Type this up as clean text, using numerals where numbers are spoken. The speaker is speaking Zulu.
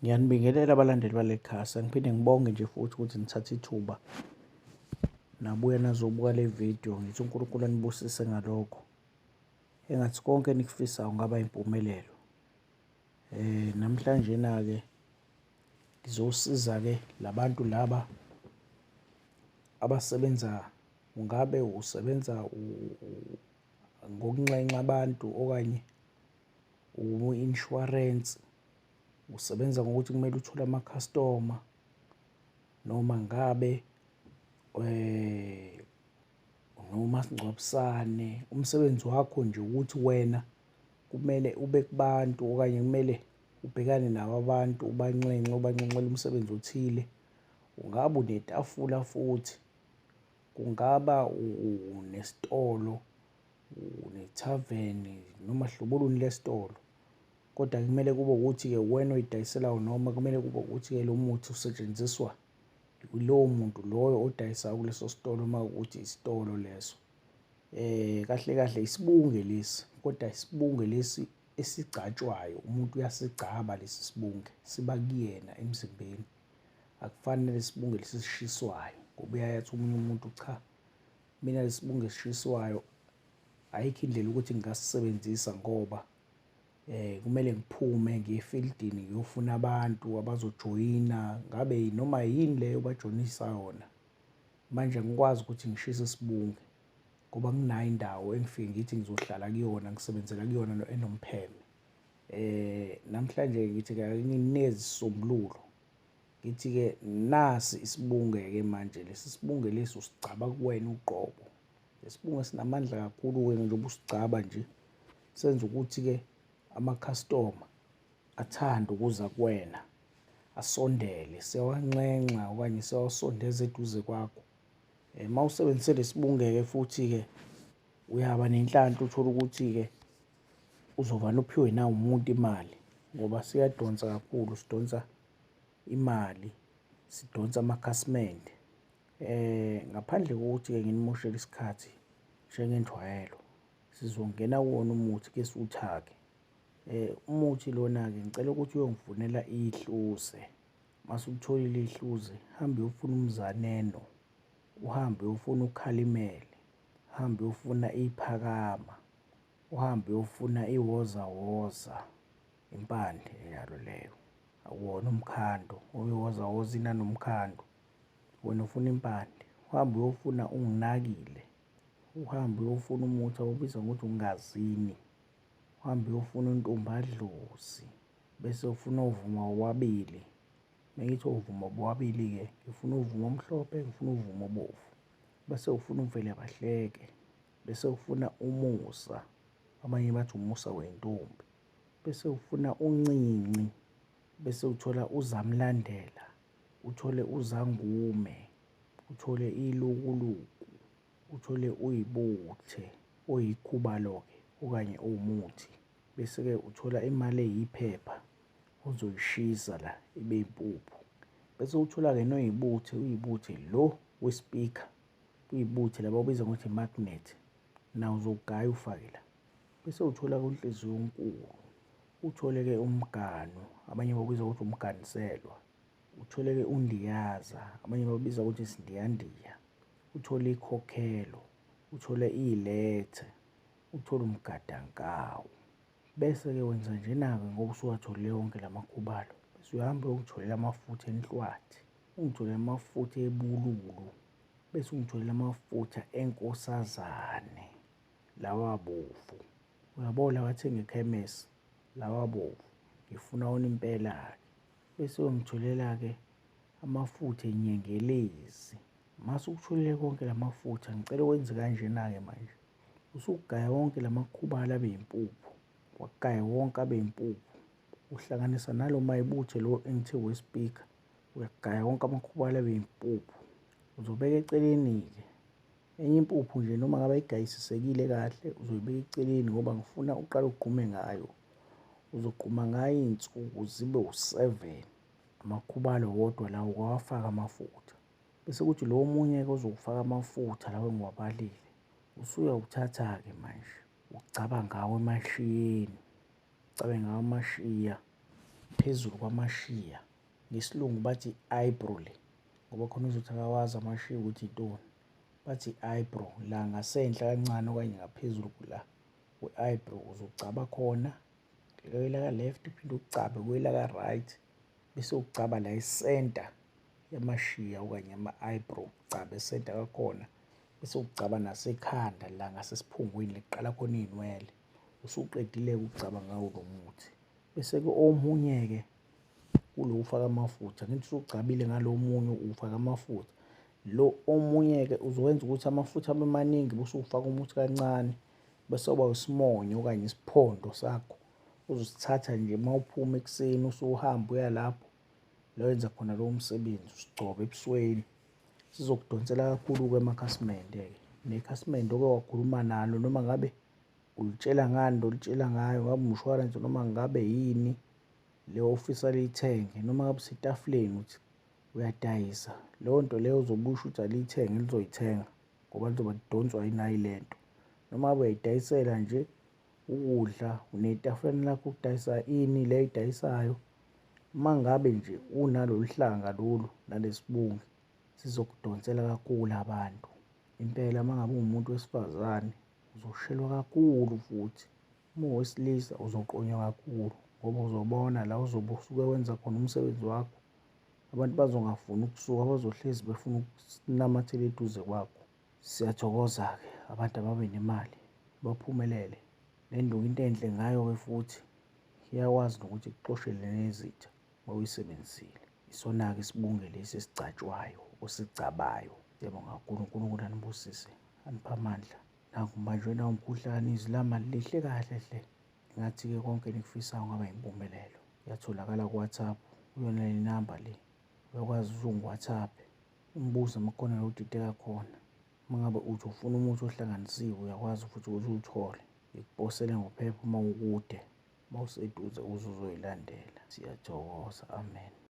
Ngiyanibingelela abalandeli bale khasi, ngiphinde ngibonge nje futhi ukuthi nithathe ithuba nabuya nazobuka le video. Ngithi uNkulunkulu anibusise ngalokho. Engathi konke enikufisayo kungaba impumelelo. Namhlanje na-ke ngizosiza-ke labantu laba abasebenza, ungabe usebenza ngokunxenxa abantu okanye umu-insurance, usebenza ngokuthi kumele uthole amakhastoma noma ngabe unomasingcwabisane. Umsebenzi wakho nje ukuthi wena kumele ube kubantu okanye kumele ubhekane nabo abantu ubanxenxe, ubanxenxele umsebenzi othile. Ungabe unetafula futhi, kungaba unesitolo, unethaveni noma hlobo luni lesitolo. Kodwa kumele kube ukuthi-ke uwena oyidayiselayo noma kumele kube ukuthi-ke lo muthi usetshenziswa yilowo muntu loyo odayisayo kuleso sitolo uma kuwukuthi isitolo leso. Kahle kahle isibunge lesi, kodwa isibunge lesi esigcatshwayo, umuntu uyasigcaba lesi sibunge, siba kuyena emzimbeni. Akufani nalesi sibunge lesi esishiswayo ngoba uyaye athi omunye umuntu cha, mina lesi sibunge esishiswayo ayikho indlela yokuthi ngingasisebenzisa ngoba kumele ngiphume ngiye efieldini ngiyofuna abantu abazojoyina, ngabe noma yini leyo obajoyinisa yona. Manje angikwazi ukuthi ngishise isibunge ngoba nginayo indawo engifike ngithi ngizohlala kuyona, ngisebenzela kuyona enompheme. Namhlanje ngithi ake nginikeze isisombululo. Ngithi-ke nasi isibunge-ke manje, lesi sibunge lesi usigcaba kuwena uqobo. Lesibunge sinamandla kakhulu-ke njengoba usigcaba nje, senza ukuthi-ke amakhastoma athande ukuza kuwena, asondele, siyawanxenxa okanye siyawasondeza eduze kwakho. Uma usebenzise lesibunge-ke futhi-ke uyaba nenhlanhla uthole ukuthi-ke uzovane uphiwe nawumuntu imali ngoba siyadonsa kakhulu, sidonsa imali, sidonsa amakhasimende. Ngaphandle kokuthi-ke nginimoshele isikhathi njengenjwayelo, sizongena kuwona umuthi ke siwuthake. Umuthi lona-ke ngicela ukuthi uyongifunela ihluze. Mase ulitholile ihluze, uhambe uyofuna umzaneno, uhambe uyofuna ukhalimele, uhambe uyofuna iphakama, uhambe uyofuna iwozawoza, impande yalo leyo. Akuwona umkhando, iwozawoza inanomkhando. Wena ufuna impande, uhambe uyofuna unginakile, uhambe uyofuna umuthi awubiza ngokuthi ungazini, uhambe uyofuna untombadlozi, bese ufuna ovuma bobabili. Mengithi ovuma bobabili-ke, ngifuna uvuma omhlophe, ngifuna uvuma obovu. Bese ufuna umvele bahleke, bese ufuna umusa, abanye bathi umusa wentombi, bese ufuna uncinci, bese uthola uzamlandela, uthole uzangume, uthole ilukuluku, uthole uyibuthe oyikhubalo-ke okanye owumuthi, bese-ke uthola imali eyiphepha ozoyishisa la ibe impuphu. Bese uthola-ke noyibuthe, uyibuthe lo wespeaker, uyibuthe laba obiza ngokuthi i-magnet, nawo uzowugaya ufake la. Bese uthola-ke unhliziyo onkulu, uthole-ke umganu, abanye bawubiza ngokuthi umganiselwa, uthole-ke undiyaza, abanye bawubiza ngokuthi isindiyandiya, uthole ikhokhelo, uthole ilethe, uthole umgadankawu. Bese-ke wenza njena-ke ngoba usuwatholile wonke la makhubalo, bese uyahamba uyongitholela amafutha enhlwathi, ungitholele amafutha ebululu, bese ungitholela amafutha enkosazane, lawa abovu. Uyabo lawa athenga ekhemesi, lawa abovu, ngifuna wona impela-ke. Bese uyongitholela-ke amafutha enyengelezi. Mase ukutholile konke la mafutha, ngicela wenze kanjena-ke manje. Usugaya wonke la makhubalo abe yimpuphu, wagaya wonke abe yimpuphu, uhlanganisa nalo mayibuthe lo engithe wespeaker, uyagaya wonke amakhubalo abe yimpuphu. Uzobeka eceleni-ke enye impuphu nje noma ngabe ayigayisisekile kahle, uzoyibeka eceleni ngoba ngifuna uqale ugqume ngayo. Uzogquma ngayo iy'nsuku zibe u-7, amakhubalo wodwa lawo kwawafaka amafutha. Bese kuthi lo omunye-ke ozowufaka amafutha lawa engiwabalile, usuyawuthatha-ke manje ugcaba ngawo emashiyeni, ucabe ngawo amashiya. phezulu kwamashiya. Ngesilungu bathi i-eyebrow le, ngoba khona uzothi akawazi amashiya ukuthi yintoni. Bathi i-eyebrow la ngasenhla kancane okanye ngaphezulu la kwe-eyebrow uzogcaba khona kwelaka-left, uphinde ugcabe kwelaka-right, bese ugcaba la e-centre yamashiya okanye ama-eyebrow, ugcabe e-centre kakhona, bese ugcaba nasekhanda la ngasesiphongweni lekuqala khona iy'nwele. Usuqedile-ke ukugcaba ngawo lo muthi. Bese-ke omunye-ke kulo ufaka amafutha, ngithi usugcabile ngalo munye ufaka amafutha. Lo omunye-ke uzowenza ukuthi amafutha abe maningi bese ufaka umuthi kancane, bese uba isimonyo okanye isiphondo sakho. Uzosithatha nje uma uphuma ekuseni usuhamba uya lapho la wenza khona lowo msebenzi, usigcobe ebusweni. Sizokudonsela kakhulu-ke amakhasimende-ke. Nekhasimende oke wakhuluma nalo noma ngabe ulitshela ngani lo olitshela ngayo, ngabe umshwarense noma ngabe yini le ofisa liyithenge, noma ngabe usetafuleni uthi uyadayisa, leyo nto leyo uzobe usho ukuthi aliyithenge lizoyithenga ngoba lizobe lidonswa yinayi le nto. Noma ngabe uyayidayisela nje ukudla, unetafuleni lakho ukudayisa ini le oyidayisayo, uma ngabe nje unalolu hlanga lolu nalesibungu sizokudonsela kakhulu abantu. Impela uma ngabe uwumuntu wesifazane uzoshelwa kakhulu futhi, uma uwesilisa uzoqonywa kakhulu ngoba uzobona la uzobe usuke wenza khona umsebenzi wakho, abantu bazongafuni ukusuka, bazohlezi befuna ukunamathela eduze kwakho. Siyathokoza-ke, abantu ababe nemali baphumelele. Le nduku into enhle ngayo-ke futhi iyakwazi nokuthi ikuxoshele nezitha uma uyisebenzisile. Isona-ke isibunge lesi esigcatshwayo osigcabayo. Siyabonga kakhulu, uNkulunkulu anibusise, aniphe amandla. Nakhu ngibanjwe nawumkhuhlane, izwi lami alihle kahle hle. Ngathi-ke konke enikufisayo kungaba yimpumelelo. Iyatholakala ku-WhatsApp, kuyona le namba le. Uyakwazi ukuthi ungi-WhatsApp, ungibuze uma kukhona la udideka khona. Uma ngabe uthi ufuna umuthi ohlanganisiwe, uyakwazi futhi ukuthi uwuthole. Ngikuposele ngophepha uma ukude, uma useduze uze uzoyilandela. Siyathokoza, amen.